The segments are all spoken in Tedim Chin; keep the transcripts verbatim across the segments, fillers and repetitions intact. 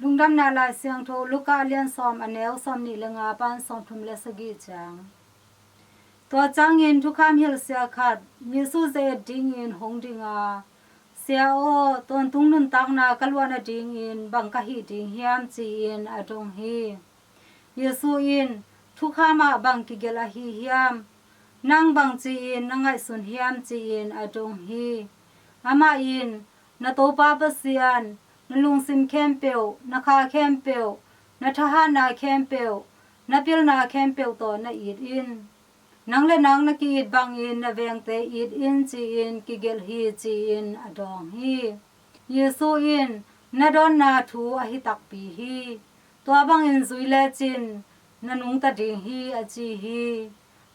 Lungdamna Lai Siangtho Luka a lian sawm, a neu sawmnih le nga pan sawmthum le sagih ciang. Tua ciangin thukham hilhsia khat Jesu ze-et dingin hong ding a, "Sia aw, tawntung nuntakna ka luah nadingin bang ka hih ding hiam?" ci-in a dong hi. Jesu in, "Thukham ah bang kigelh ahi hiam? Nang bang ci-in na ngaihsun hiam?" ci-in a dong hi. Amah in, "Na Topa Pasian, na lungsim khempeuh, na kha khempeuh, na thahatna khempeuh, na pilna khempeuh tawh na it in. Nang le nang na ki-it bangin na vengte it in," ci-in kigelh hi, ci-in a dawng hi. Jesu in, "Na dawnna thu ahi takpi hi. Tua bangin zui lecin na nungta ding hi," a ci hi.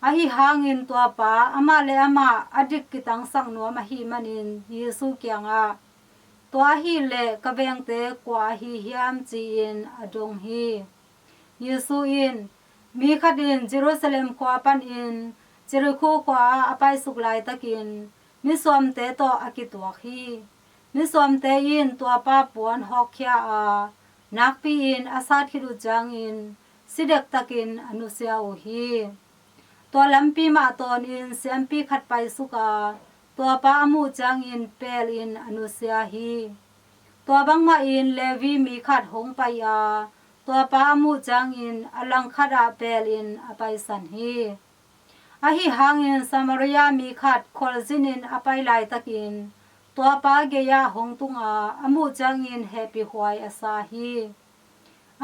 Ahi hangin tua pa amah le amah a dik kitangsak nuam ahih manin Jesu kiangah, "Tua ahih leh ka vengte kua ahi hiam?" ci-in a dong hi. Jesu in, "Mi khat in Jerusalem khua panin Jericho khua ah a paisuk laitakin misuamte tawh a kituak hi. Misuamte in tua pa puan hawkkhia a, nakpi-in a sat khit uh ciangin si dektakin a nusia uh hi. Tua lampi mah tawnin siampi khat paisuk a, tua pa a muh ciangin pelin a nusia hi. Tua bangmahin Levi mi khat hong pai a, tua pa a muh ciangin a langkhat ah pelin a paisan hi. Ahi hangin Samaria mi khat khualzinin a pai laitakin tua pa gei-ah hong tung a, a muh ciangin hehpihhuai a sa hi.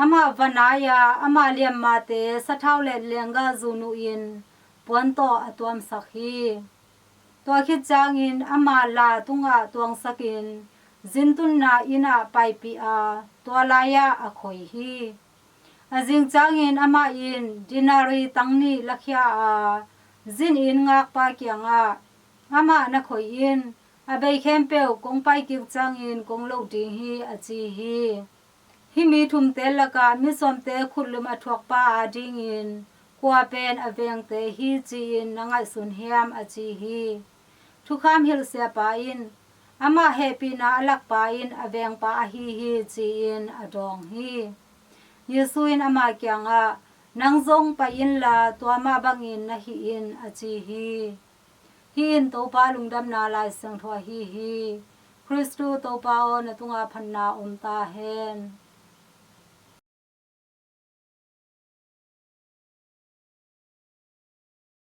Amah va nai a, amah liammate sathau le leenggah zun uh in puan tawh a tuamsak hi. Tua khit ciangin amah la tungah tuangsakin zintunna inn ah paipih a, tua lai-ah a khoi hi. A zing ciangin amah in denarii tang nih lakhia a, zin inn ngakpa kiangah, 'Amah na khoi in, a bei khempeuh kong paikik ciangin kong loh ding hi,' a ci hi. Hih mi thumte lakah misuamte khutlum a thuakpa adingin kua pen a vengte hi ci-in na ngaihsun hiam?" a ci hi. Thukham hilhsiapa in, "Amah hehpihna a lakpa in a vengpa ahi hi," ci-in a dawng hi. Jesu in ama kiangah, "Nang zong pai inla tua mah bangin na hih in," a ci hi. Hih in Topa Lungdamna Lai Siangtho ahi hi. Khristu Topa aw, na tungah phatna om ta hen.